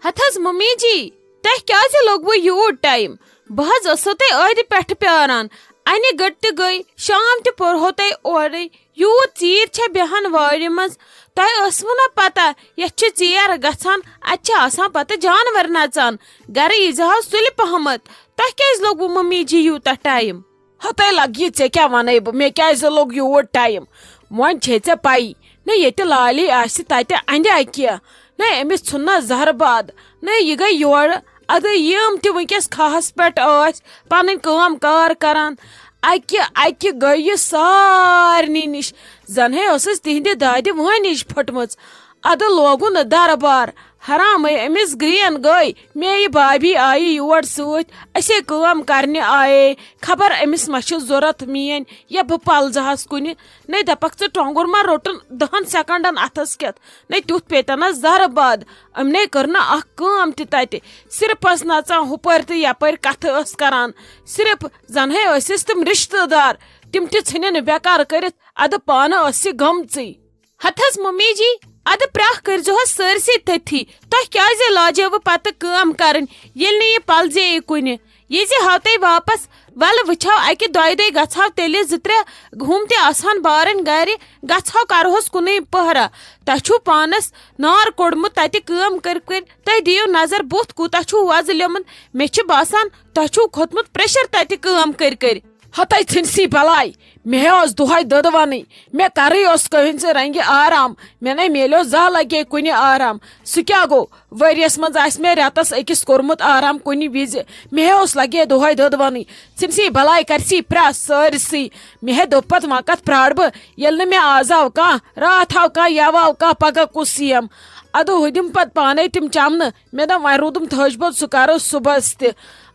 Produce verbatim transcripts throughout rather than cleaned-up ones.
ہتہٕ حظ ممی جی، تۄہہِ کیازِ لوٚگوٕ یوٗت ٹایم؟ بہٕ حظ ٲسو تۄہہِ ٲدِ پٮ۪ٹھٕ پیاران۔ انہِ گٔٹۍ تہِ گٔے، شام تہِ پوٚرہو تۄہہِ اورَے۔ یوٗت ژیٖرۍ چھےٚ بیٚہان وارِ منٛز۔ تۄہہِ ٲسوٕ نا پتہ، یتھ چھِ ژیر گژھان، اتہِ چھِ آسان پتہٕ جانور نژان۔ گرٕ ییٖزِ ہاو سُلہِ پہمتھ۔ تۄہہِ کیازِ لوٚگوٕ ممی جی یوٗتاہ ٹایم؟ ہتے لگی، ژےٚ کیٛاہ ونے بہٕ؟ مےٚ کیٛازِ لوٚگ یوٗت ٹایم؟ وۄنۍ چھے ژےٚ پَیی، نہ ییٚتہِ لالی آسہِ تتہِ اندِ اکہِ، نہ أمِس ژھُن نہ زہرٕ باد، نہ یہِ گٔے یورٕ۔ ادٕ یِم تہِ وٕنکیٚس کھاہس پٮ۪ٹھ ٲسۍ پنٕنۍ کٲم کار کران، اکہِ اکہِ گٔے یہِ سارنٕے نِش۔ زن ہے ٲسٕس تِہنٛدِ دادِ وٲنِج پھٔٹمٕژ۔ ادٕ لوگُن دربار۔ حرامے أمِس گرین گٔے۔ میٚیہِ بابی آیہِ یور سۭتۍ، أسے کٲم کرنہِ آیے۔ خبر أمِس ما چھِ ضروٗرت میٲنۍ، یا بہٕ پلزٕ ہس کُنہِ۔ نے دپکھ ژٕ ٹۄنگُر ما روٚٹُن دہن سیکنڈن اتھس کٮ۪تھ۔ نے تیُتھ پیتنس زہرٕ باد۔ أمۍ نے کٔر نہٕ اکھ کٲم تہِ تتہِ۔ صرف ٲس نژان ہُپٲرۍ تہٕ یپٲرۍ کتھٕ ٲس کران۔ صرف زن ہے ٲسِس تِم رشتہٕ دار، تِم تہِ ژھٕنِن بیکار کٔرِتھ۔ ادٕ پانہٕ ٲس یہِ گٔمژٕے۔ ہتہٕ حظ ممی جی، ادٕ پرٛاہ کٔرۍزِہوس سٲرسٕے تٔتھی۔ تۄہہِ کیازِ لاجیوٕ پتہٕ کٲم کرٕنۍ، ییٚلہِ نہٕ یہِ پلزے کُنہِ؟ یہِ زِ ہاو تۄہہِ واپس، ولہٕ وٕچھو، اکہِ دۄیہِ دۄہہِ گژھہو تیٚلہِ زٕ ترٛےٚ ہُم تہِ آسہٕ ہن بارٕنۍ گرِ، گژھہو کرہوس کُنُے پہرا۔ تۄہہِ چھُو پانس نار کوٚڑمُت تتہِ کٲم کٔرۍ کٔرۍ، تُہۍ دِیِو نظر بُتھ کوٗتاہ چھُو وۄزلیومُت۔ مےٚ چھُ باسان تۄہہِ چھُو کھوٚتمُت پریشر تتہِ کٲم کٔرۍ کٔرۍ۔ ہتے ژھٕنسی بلاے، مےٚ ہے اوس دۄہے دۄدوَنٕے، مےٚ کرٕے اوس کٔہٕنۍ زِ رنگہِ آرام، مےٚ نے میلیو زانٛہہ لگے کُنہِ آرام۔ سُہ کیٛاہ گوٚو؟ ؤریَس منٛز آسہِ مےٚ رٮ۪تَس أکِس کوٚرمُت آرام کُنہِ وِزِ۔ مےٚ ہے اوس لگے دۄہے دۄدوَنٕے۔ ژھٕنسی بلاے کرسی پرٛاہ سٲرسٕے۔ مےٚ ہے دوٚپ پتہٕ وۄنۍ کتھ پرٛارٕ بہٕ، ییٚلہِ نہٕ مےٚ آز آو کانٛہہ، راتھ آو کانٛہہ، یَوٕ آو کانٛہہ، پگاہ کُس یِیم؟ ادٕ ہُہ دِمہٕ پتہٕ پانے تِم چمنہٕ۔ مےٚ دوٚپ وۄنۍ روٗدُم تھٔج بوٚد، سُہ کرو صُبحس تہِ۔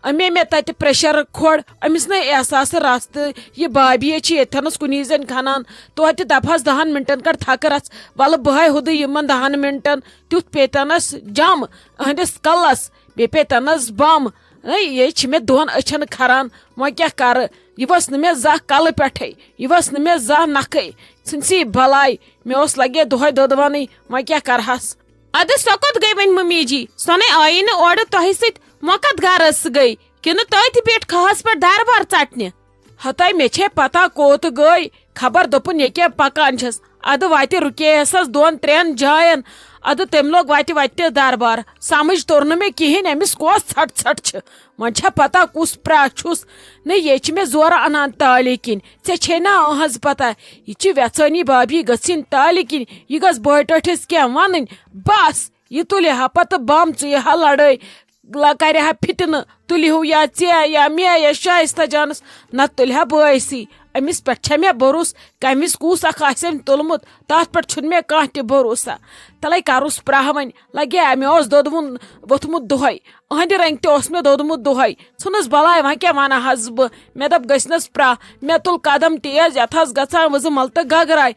أمۍ مےٚ تتہِ پریشر کھوٚڑ، أمِس نے احساس رژھ تہٕ یہِ بابی چھِ ییٚتھٮ۪نس کُنی زٔنۍ کھنان۔ توتہِ دپہس دہن منٹن کر تھکہٕ رژھ، ولہٕ بہٕ ہے ہُدٕ یِمن دہن منٹن۔ تیُتھ پیتنس جم أہنٛدِس کلس، بیٚیہِ پیتنس بم۔ ہے، یے چھِ مےٚ دۄن أچھن کھران، وۄنۍ کیٛاہ کرٕ؟ یہِ ؤژھ نہٕ مےٚ زانٛہہ کلہٕ پٮ۪ٹھے، یہِ ؤژھ نہٕ مےٚ زانٛہہ نکھے۔ ژھٕنسی بلاے، مےٚ اوس لگے دۄہے دۄدوَنٕے، وۄنۍ کیٛاہ کرہس؟ ادٕ سۄ کوٚت گٔے وۄنۍ ممی جی؟ سۄ نے آیی نہٕ اورٕ تۄہہِ سۭتۍ، وۄنۍ کتھ گرس گٔے؟ کِنہٕ تٔتھۍ بیٖٹھ کھاہس پٮ۪ٹھ دربار ژٹنہِ؟ ہتے مےٚ چھے پتہ کوٚت گٔے، خبر دوٚپُن ییٚکیٛاہ پکان چھَس۔ ادٕ وتہِ رُکییس دۄن ترٛٮ۪ن جاین، ادٕ تٔمۍ لوگ وتہِ وتہِ دربار۔ سمجھ توٚر نہٕ مےٚ کِہیٖنۍ، أمِس کۄس ژھٹھ ژھٹھ چھِ؟ وۄنۍ چھا پتہ کُس پرٛاہ چھُس؟ نہ، یے چھِ مےٚ زورٕ انان تالہِ کِنۍ۔ ژےٚ چھے نا أہنٛز پتہ؟ یہِ چھِ وٮ۪ژھٲنی بابی گٔژھِنۍ تالہِ کِنۍ، یہِ گٔژھ بٲے ٹٲٹھِس کینٛہہ ونٕنۍ۔ بس، یہِ تُلہِ ہا پتہٕ بم، ژٕ یہِ ہا لڑٲے، لا-، کرِ ہا فِتنہٕ، تُلہِ ہو یا ژےٚ یا مےٚ یا شایستہ جانس، نتہٕ تُلہِ ہا بٲیسٕے۔ أمِس پٮ۪ٹھ چھا مےٚ بروسہٕ؟ کمہِ وِزِ کُس اکھ آسہِ أمۍ تُلمُت، تتھ پٮ۪ٹھ چھُنہٕ مےٚ کانٛہہ تہِ بروسہ۔ تلے کرُس پرٛاہ وۄنۍ، لگے مےٚ اوس دوٚدمُت ووٚتھمُت دۄہے، أہنٛدِ رنگہِ تہِ اوس مےٚ دوٚدمُت دۄہے۔ ژھٕنُس بلاے، وۄنۍ کیٛاہ ونہٕ ہس بہٕ؟ مےٚ دوٚپ گٔژھنس پرٛاہ، مےٚ تُل قدم تیز، یتھ ٲس گژھان وٕزٕ ملہٕ تہٕ گگراے۔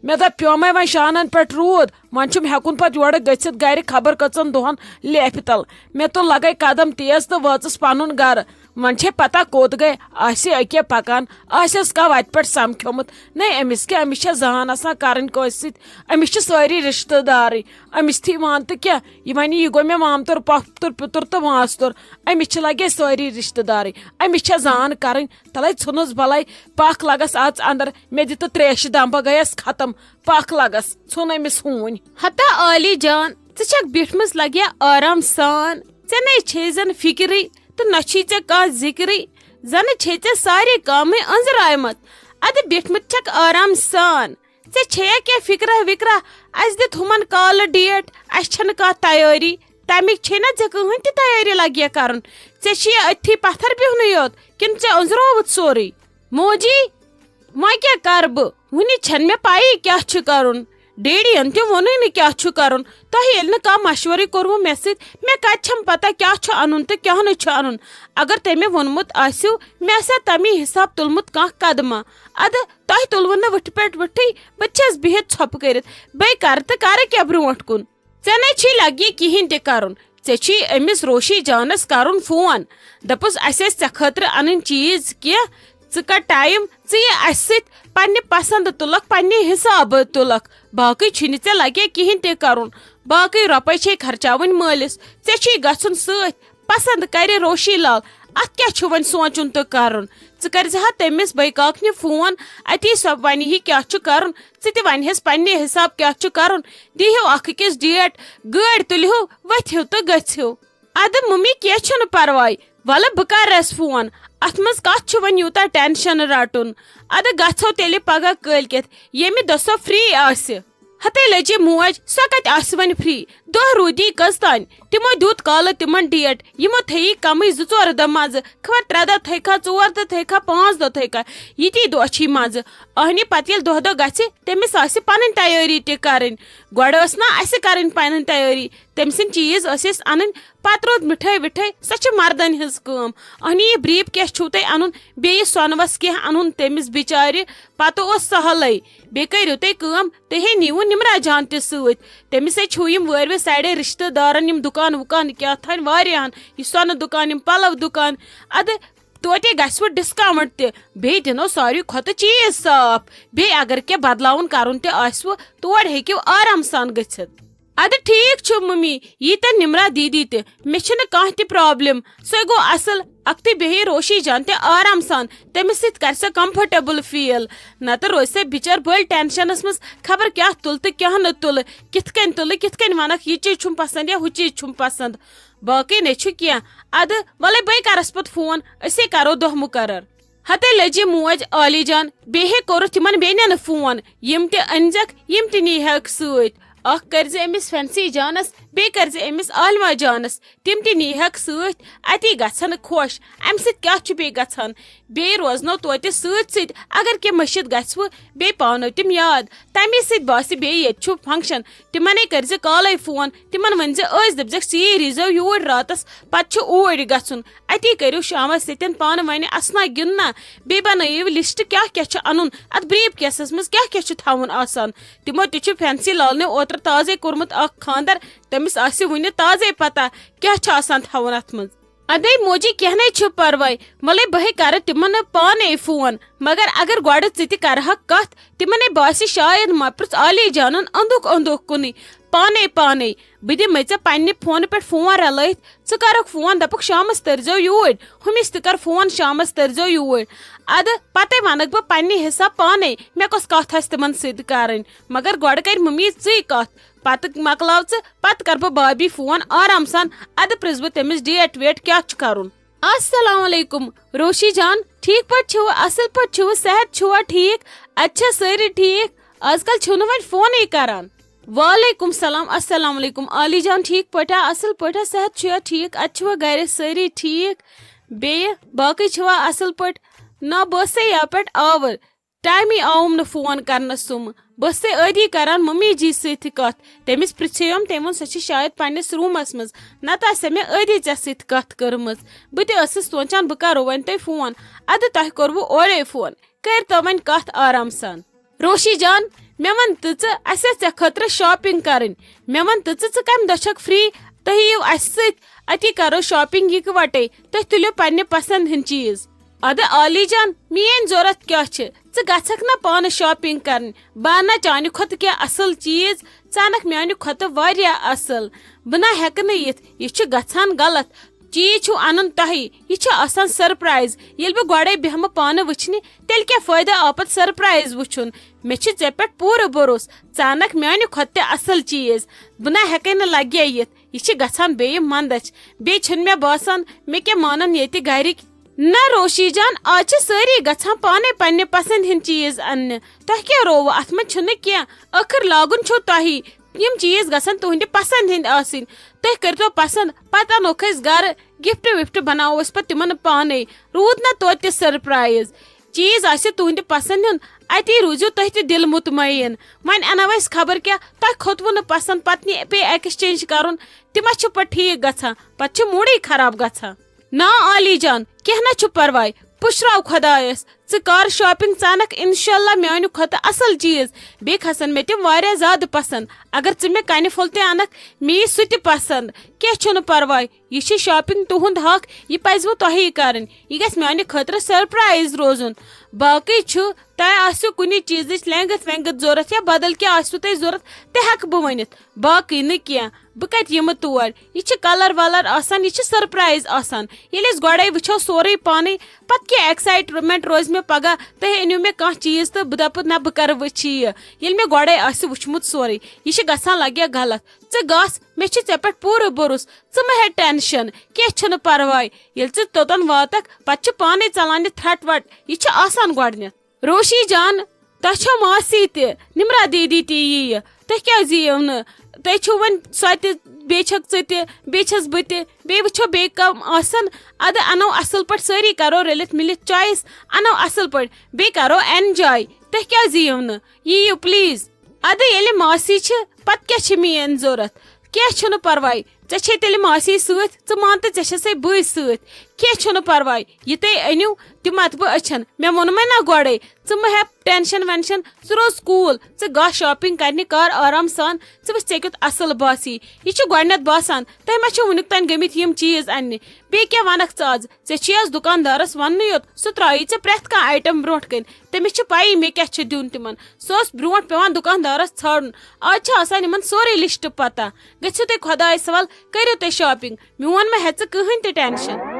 مےٚ دوٚپ پیومے وۄنۍ شانن پٮ۪ٹھ روٗد، وۄنۍ چھُم ہیٚکُن پتہٕ یورٕ گٔژھِتھ گرِ خبر کٔژن دۄہن لیفہِ تل۔ مےٚ تُل لگے قدم تیز تہٕ وٲژٕس پنُن گرٕ۔ وۄنۍ چھے پتہ کوٚت گٔے، آسہِ أکیاہ پکان، آسٮ۪س کانٛہہ وتہِ پٮ۪ٹھ سمکھیومُت۔ نے أمِس کیٛاہ، أمِس چھےٚ زان آسان کرٕنۍ کٲنٛسہِ سۭتۍ؟ أمِس چھِ سٲری رشتہٕ دارٕے۔ أمِس تھی مان تہٕ کیٛاہ، یہِ ونہِ یہِ گوٚو مےٚ مامتُر، پۄپھتُر، پِتُر تہٕ ماستُر۔ أمِس چھِ لگے سٲری رشتہٕ دارٕے، أمِس چھےٚ زان کرٕنۍ۔ تلے ژھٕنُس بلاے، پکھ لگس اژ اندر، مےٚ دِ تہٕ تریشہِ دم، بہٕ گٔیس ختم۔ پکھ لگس، ژھُن أمِس ہوٗنۍ۔ ہتا عالی جان، ژٕ چھکھ بیٖٹھمٕژ لگیا آرام سان، ژےٚ نے چھے زن فکرٕے تہٕ نہ چھُے ژےٚ کانٛہہ ذکرٕے، زنہٕ چھے ژےٚ سارے کامے أنٛزراومژ۔ ادٕ بیٖٹھمٕژ چھکھ آرام سان، ژےٚ چھےٚ کینٛہہ فکرہ وکرہ؟ اسہِ دِتھ ہُمن کالہٕ ڈیٹ، اسہِ چھنہٕ کانٛہہ تیٲری، تمِچ چھے نہ ژےٚ کٕہٕنۍ تہِ تیٲری لگیا کرُن؟ ژےٚ چھُے أتھی پتھر بِہنُے یوت، کِنہٕ ژےٚ أنٛزرووُتھ سورُے؟ موجی، وۄنۍ کیٛاہ کرٕ بہٕ؟ وُنہِ چھنہٕ مےٚ پَیی کیٛاہ چھُ کرُن۔ ڈیڈی یَن تہِ ووٚنُے نہٕ کیٛاہ چھُ کرُن۔ تۄہہِ ییٚلہِ نہٕ کانٛہہ مشورٕے کوٚروٕ مےٚ سۭتۍ، مےٚ کَتہِ چھَم پَتہ کیٛاہ چھُ اَنُن تہٕ کیٛاہ نہٕ چھُ اَنُن۔ اگر تۄہہِ مےٚ ووٚنمُت آسِو، مےٚ آسہِ ہا تَمی حساب تُلمُت کانٛہہ قدمہ۔ اَدٕ تۄہہِ تُلوٕ نہٕ وٕٹھٕ پٮ۪ٹھ وٕٹھٕے، بہٕ تہِ چھَس بِہِتھ ژھۄپہٕ کٔرِتھ۔ بیٚیہِ کَرٕ تہٕ کَرٕ کیٛاہ برٛونٛٹھ کُن؟ ژےٚ نے چھی لگہِ یہِ کِہیٖنۍ تہِ کرُن۔ ژےٚ چھی أمِس روشی جانس کرُن فون۔ دپُس، اسہِ ٲسۍ ژےٚ خٲطرٕ انٕنۍ چیٖز کینٛہہ، ژٕ کڑ ٹایم، ژٕ یہِ اسہِ سۭتۍ پننہِ پسند تُلکھ، پننہِ حسابہٕ تُلکھ۔ باقٕے چھُنہٕ ژےٚ لگے کِہینۍ تہِ کرُن۔ باقٕے رۄپے چھے خرچاوٕنۍ مٲلِس، ژےٚ چھُے گژھُن سۭتۍ۔ پسند کرِ روشی لال، اتھ کیٛاہ چھُ وۄنۍ سونچُن تہٕ کرُن؟ ژٕ کرزِ ہا تٔمِس بٲے کاکنہِ فون، اتی سۄ ونہِ ہی کیٛاہ چھُ کرُن۔ ژٕ تہِ ونہِ ہس پننہِ حساب کیٛاہ چھُ کرُن۔ دیٖہِو اکھ أکِس ڈیٹ، گٲڑۍ تُلِہِو، ؤتھِو تہٕ گٔژھِو۔ ادٕ ممی، کینٛہہ چھُنہٕ پرواے، ولہٕ بہٕ کرس فون۔ اتھ منٛز کتھ چھُ وۄنۍ یوٗتاہ ٹینشن رٹُن؟ ادٕ گژھو تیٚلہِ پگاہ کٲلۍ کٮ۪تھ، ییٚمہِ دۄہ سۄ فری آسہِ۔ ہتے لٔجہِ موج، سۄ کتہِ آسہِ وۄنۍ فری؟ دۄہ روٗدی کٔژ تانۍ؟ تِمو دیُت کالہٕ تِمن ڈیٹ، یِمو تھٲیی کمٕے زٕ ژور دۄہ منٛزٕ، خبر ترٛےٚ دۄہ تھٲیکھا، ژور دۄہ تھٲیکھا، پانٛژھ دۄہ تھٲیکھا، یِتی دۄہ چھی منٛزٕ۔ اہنہِ پتہٕ ییٚلہِ دۄہ دۄہ گژھِ، تٔمِس آسہِ پنٕنۍ تیٲری تہِ کرٕنۍ۔ گۄڈٕ ٲس نا اسہِ کرٕنۍ پنٕنۍ تیٲری؟ تٔمۍ سٕنٛدۍ چیٖز ٲسۍ أسۍ انٕنۍ، پتہٕ روٗد مِٹھٲے وِٹھٲے، سۄ چھِ مردن ہٕنٛز کٲم۔ اہنہِ، یہِ brief case چھُو تۄہہِ انُن، بیٚیہِ یہِ سۄنہٕ وس کینٛہہ انُن تٔمِس بِچارِ، پتہٕ اوس سہلٕے۔ بیٚیہِ کٔرِو تُہۍ کٲم، تُہۍ ہے نیٖوُن نمرا جان تہِ سۭتۍ۔ تٔمِس ہے چھُو یِم وٲرۍوِ سایڈے رشتہٕ دارن یِم دُکان وُکان کیٛاہ تھانۍ واریاہن، یہِ سۄنہٕ دُکان، یِم پلو دُکان۔ ادٕ توتہِ گژھِ وۄنۍ discount تہِ، بیٚیہِ دِنو ساروی کھۄتہٕ چیٖز صاف۔ بیٚیہِ اگر کینٛہہ بدلاوُن کرُن تہِ آسہِ وۄنۍ، تور ہیٚکِو آرام سان گٔژھِتھ۔ ادٕ ٹھیٖک چھُ ممی، ییٖتٮ۪ن نمرا دیدی تہِ، مےٚ چھِنہٕ کانٛہہ تہِ problem۔ سُے گوٚو اصل، اکھتُے بیٚہہِ روشی جان تہِ آرام سان، تٔمِس سۭتۍ کرِ سۄ comfortable feel۔ نتہٕ روزِ سۄ بِچٲر بٔلۍ ٹینشنس منٛز، خبر کیٛاہ تُلہٕ تہٕ کیٛاہ نہٕ تُلہٕ، کِتھ کٔنۍ تُلہٕ، کِتھ کٔنۍ ونکھ، یہِ چیٖز چھُم پسند یا ہُہ چیٖز چھُم پسند۔ باقٕے نے چھُ کینٛہہ۔ ادٕ ولے بے کرس پتہٕ فون، أسے کرو دۄہ مقرر۔ ہتے لٔجہِ موج عالی جان، بیٚیہِ ہے کوٚرُتھ تِمن بیٚنٮ۪ن فون، یِم تہِ أنزٮ۪کھ، یِم تہِ نیٖہکھ سۭتۍ۔ اکھ کٔرزِ أمِس فینسی جانس، بیٚیہِ کٔرزِ أمِس عالمہ جانس، تِم تہِ نیٖہکھ سۭتۍ، اتی گژھن خۄش۔ امہِ سۭتۍ کیٛاہ چھُ بیٚیہِ گژھان؟ بیٚیہِ روزنو توتہِ سۭتۍ سۭتۍ، اگر کینٛہہ مٔشِتھ گژھِ وٕ، بیٚیہِ پاونو تِم یاد۔ تمی سۭتۍ باسہِ بیٚیہِ ییٚتہِ چھُ function، تِمنے کٔرزِ کالے فون، تِمن ؤنزِ، ٲسۍ دٔپزٮ۪کھ، ژیٖرۍ ییٖزیو یوٗرۍ راتس، پتہٕ چھُ اوٗرۍ گژھُن۔ اتی کٔرِو شامس ییٚتٮ۪ن پانہٕ ؤنۍ اسنا گِنٛدنا، بیٚیہِ بنٲیِو list کیٛاہ کیٛاہ چھُ انُن، اتھ brief caseس منٛز کیٛاہ کیٛاہ چھُ تھاوُن آسان۔ تِمو تہِ چھُ فینسی لالنہِ اوترٕ تازے کوٚرمُت اکھ خانٛدر، تٔمِس آسہِ وُنہِ تازے پتہ کیٛاہ چھُ آسان تھاوُن اتھ منٛز۔ ادے موجی، کینٛہہ نے چھُ پرواے، ولے بہٕ ہے کرٕ تِمن پانے فون، مگر اگر گۄڈٕ ژٕ تہِ کرہکھ کتھ، تِمن ہے باسہِ شاید مہ پرژھ عالی جانن اوٚنٛدُک اوٚنٛدُک کُنُے، پانے پانے۔ بہٕ دِمے ژےٚ پننہِ فونہٕ پٮ۪ٹھ فون رلٲیِتھ، ژٕ کرکھ فون، دپکھ شامس تٔرزیو یوٗرۍ، ہُمِس تہِ کر فون، شامس تٔرزیو یوٗرۍ۔ ادٕ پتے ونکھ بہٕ پننہِ حساب پانے مےٚ کۄس کتھ آسہِ تِمن سۭتۍ کرٕنۍ، مگر گۄڈٕ کرِ ممی ژٕے کتھ، پتہٕ مۄکلاو ژٕ، پتہٕ کرٕ بہٕ بابی فون آرام سان، ادٕ پرژھٕ بہٕ تٔمِس ڈیٹ ویٹ کیٛاہ چھُ کرُن۔ السلام علیکم روشی جان، ٹھیک پٲٹھۍ چھِوٕ؟ اصل پٲٹھۍ چھِوٕ؟ صحت چھُوا ٹھیک؟ اتہِ چھا سٲری ٹھیک؟ آز کل چھِو نہٕ وۄنۍ فونٕے کران۔ وعلیکم سلام، السلام علیکم عالی جان، ٹھیک پٲٹھۍ ہا؟ اصل پٲٹھۍ ہا؟ صحت چھُیا ٹھیک؟ اتہِ چھِوا گرِ سٲری ٹھیک؟ بیٚیہِ باقٕے چھِوا اصل پٲٹھۍ؟ نہ، بہٕ ٲسسے یپٲرۍ آوٕر، ٹایمٕے آوُم نہٕ فون کرنس سُم۔ بہٕ ٲسسے ٲدی کران ممی جی سۭتۍ کتھ، تٔمِس پرژھیوم، تٔمۍ ووٚن سۄ چھِ شاید پننِس روٗمس منٛز، نتہٕ آسہِ مےٚ ٲدی ژےٚ سۭتۍ کتھ کٔرمٕژ۔ بہٕ تہِ ٲسٕس سونچان بہٕ کرو وۄنۍ تۄہہِ فون، ادٕ تۄہہِ کوٚروٕ اورے فون، کٔرۍ تو وۄنۍ کتھ آرام سان۔ روشی جان، مےٚ وَن تہٕ ژٕ، اَسہِ ٲس ژےٚ خٲطرٕ shopping کَرٕنۍ۔ مےٚ وَن تہٕ ژٕ، ژٕ کَمہِ دۄہ چھَکھ free؟ تُہۍ یِیِو اَسہِ سۭتۍ، أتی کَرو shopping یِکوَٹَے۔ تُہۍ تُلِو پنٛنہِ پسنٛد ہٕنٛدۍ چیٖز۔ اَدٕ عالی جان، میٛٲنۍ ضوٚرَتھ کیٛاہ چھِ؟ ژٕ گژھکھ نا پانہٕ shopping کَرٕنۍ؟ بہٕ اَنہٕ نا چانہِ کھۄتہٕ کینٛہہ اَصٕل چیٖز، ژٕ اَنَکھ میٛانہِ کھۄتہٕ واریاہ اَصٕل۔ بہٕ نا ہٮ۪کہٕ نہٕ یِتھ، یہِ چھُ گژھان غلط۔ چیٖز چھُو اَنُن تۄہی، یہِ چھُ آسان surprise۔ ییٚلہِ بہٕ گۄڈَے بیٚہمہٕ پانہٕ وٕچھنہِ، تیٚلہِ کیٛاہ فٲیدٕ آو پتہٕ surprise وٕچھُن؟ مےٚ چھُ ژےٚ پٮ۪ٹھ پوٗرٕ بروسہٕ، ژٕ انکھ میانہِ کھۄتہٕ تہِ اصل چیٖز۔ بہٕ نہ ہٮ۪کے نہٕ لگے یِتھ، یہِ چھِ گژھان بیٚیہِ مندچھ۔ بیٚیہِ چھُنہٕ مےٚ باسان مےٚ کیٛاہ مانن ییٚتہِ گرِکۍ۔ نہ روشی جان، آز چھِ سٲری گژھان پانے پننہِ پسند ہٕنٛدۍ چیٖز اننہِ۔ تۄہہِ کیٛاہ رووٕ؟ اتھ منٛز چھُنہٕ کینٛہہ، ٲخٕر لاگُن چھُو تۄہی۔ یِم چیٖز گژھن تُہنٛدِ پسند ہٕنٛدۍ آسٕنۍ۔ تُہۍ کٔرۍتو پسند، پتہٕ انوکھ أسۍ گرٕ، gift وفٹ بناوو أسۍ پتہٕ تِمن پانے۔ روٗد نہ توتہِ تہِ surprise۔ چیٖز آسہِ تُہنٛدِ پسنٛد ہُنٛد، اتی روٗزِو تُہۍ تہِ دِل مطمئن۔ وۄنۍ انو أسۍ خبر کیٛاہ، تۄہہِ کھوٚتوُ نہٕ پسنٛد، پتہٕ نہِ پے exchange کرُن، تہِ ما چھُ پتہٕ ٹھیٖک گژھان؟ پتہٕ چھُ moodٕے خراب گژھان۔ نا عالی جان، کینٛہہ نہ چھُ پرواے، پُشراو خۄدایس، ژٕ کر شاپنگ، ژٕ انکھ انشاءاللہ میانہِ کھۄتہٕ اصل چیز۔ بیٚیہِ کھسن مےٚ تِم واریاہ زیادٕ پسند۔ اگر ژٕ مےٚ کنہِ پھوٚل تہِ انکھ، مےٚ یی سُہ تہِ پسند۔ کینٛہہ چھُنہٕ پرواے، یہِ چھِ شاپنگ تُہُنٛد حق، یہِ پزِوٕ تۄہی کرٕنۍ۔ یہِ گژھِ میانہِ خٲطرٕ سرپرائز روزُن۔ باقٕے چھُ، تۄہہِ آسِوٕ کُنہِ چیزٕچ لینگتھ وینگتھ ضوٚرتھ یا بدل کینٛہہ آسِوٕ تۄہہِ ضوٚرتھ، تہِ ہٮ۪کہٕ بہٕ ؤنِتھ۔ باقٕے نہٕ کینٛہہ۔ بہٕ کتہِ یِمہٕ تور؟ یہِ چھِ کلر ولر آسان، یہِ چھِ سرپرائز آسان۔ ییٚلہِ أسۍ گۄڈے وٕچھو سورُے پانے، پتہٕ کیٛاہ ایکسائٹمنٹ روزِ مےٚ پگاہ؟ تُہۍ أنِو مےٚ کانٛہہ چیز تہٕ بہٕ دپہٕ، نہ، بہٕ کرٕ وٕچھِ یہِ، ییٚلہِ مےٚ گۄڈے آسہِ وٕچھمُت سورُے۔ یہِ چھِ گژھان لگیا غلط۔ ژٕ گژھ، مےٚ چھِ ژےٚ پٮ۪ٹھ پوٗرٕ بھروسہٕ۔ ژٕ مہ ہےٚ ٹینشن، کینٛہہ چھُنہٕ پرواے۔ ییٚلہِ ژٕ توٚتن واتکھ، پتہٕ چھِ پانے ژلان یہِ تھرٹ وٹ۔ یہِ چھِ آسان گۄڈنیتھ۔ روشی جان، تۄہہِ چھو ماسی تہِ، نمرا دیدی تہِ یِیہِ۔ تُہۍ کیٛازِ یِیِو نہٕ؟ تُہۍ چھِو وۄنۍ سۄ تہِ، بیٚیہِ چھکھ ژٕ تہِ، بیٚیہِ چھس بہٕ تہِ، بیٚیہِ وٕچھو بیٚیہِ کم آسن۔ ادٕ انو اصل پٲٹھۍ، سٲری کرو رٔلِتھ مِلِتھ چویس، انو اصل پٲٹھۍ، بیٚیہِ کرو اینجاے۔ تُہۍ کیٛازِ یِیِو نہٕ؟ یِیِو پلیز۔ ادٕ ییٚلہِ ماسی چھِ، پتہٕ کیٛاہ چھِ میٲنۍ ضوٚرتھ؟ کینٛہہ چھُنہٕ پرواے، ژےٚ چھے تیٚلہِ ماسی سۭتۍ، ژٕ مان تہٕ ژےٚ چھسے بٕے سۭتۍ۔ کینٛہہ چھُنہٕ پرواے، یہِ تُہۍ أنِو، تہِ متہٕ بہٕ أچھن۔ مےٚ ووٚنمَے نا گۄڈے، ژٕ مہ ہےٚ ٹینشن وینشن، ژٕ روز cool، ژٕ گژھ شاپنگ کرنہِ، کر آرام سان، ژٕ وٕچھ ژےٚ کیُتھ اصل باسی۔ یہِ چھُ گۄڈنیتھ باسان، تۄہہِ ما چھِو وُنیُک تام گٔمٕتۍ یِم چیز اننہِ؟ بیٚیہِ کیٛاہ ونکھ ژٕ از؟ ژےٚ چھُے از دُکاندارس وننُے یوت، سُہ ترٛایی ژےٚ پرٛٮ۪تھ کانٛہہ آیٹم برونٛٹھ کنہِ۔ تٔمِس چھِ پیی مےٚ کیٛاہ چھُ دیُن تِمن۔ سُہ اوس برونٛٹھ پٮ۪وان دُکاندارس ژھانڈُن۔ از چھِ آسان یِمن سورُے لسٹ پتہ۔ گٔژھِو تُہۍ خۄدایس حوال، کٔرِو تُہۍ شاپنگ۔ میون مہ ہےٚ ژٕ کٕہٕنۍ تہِ ٹینشن۔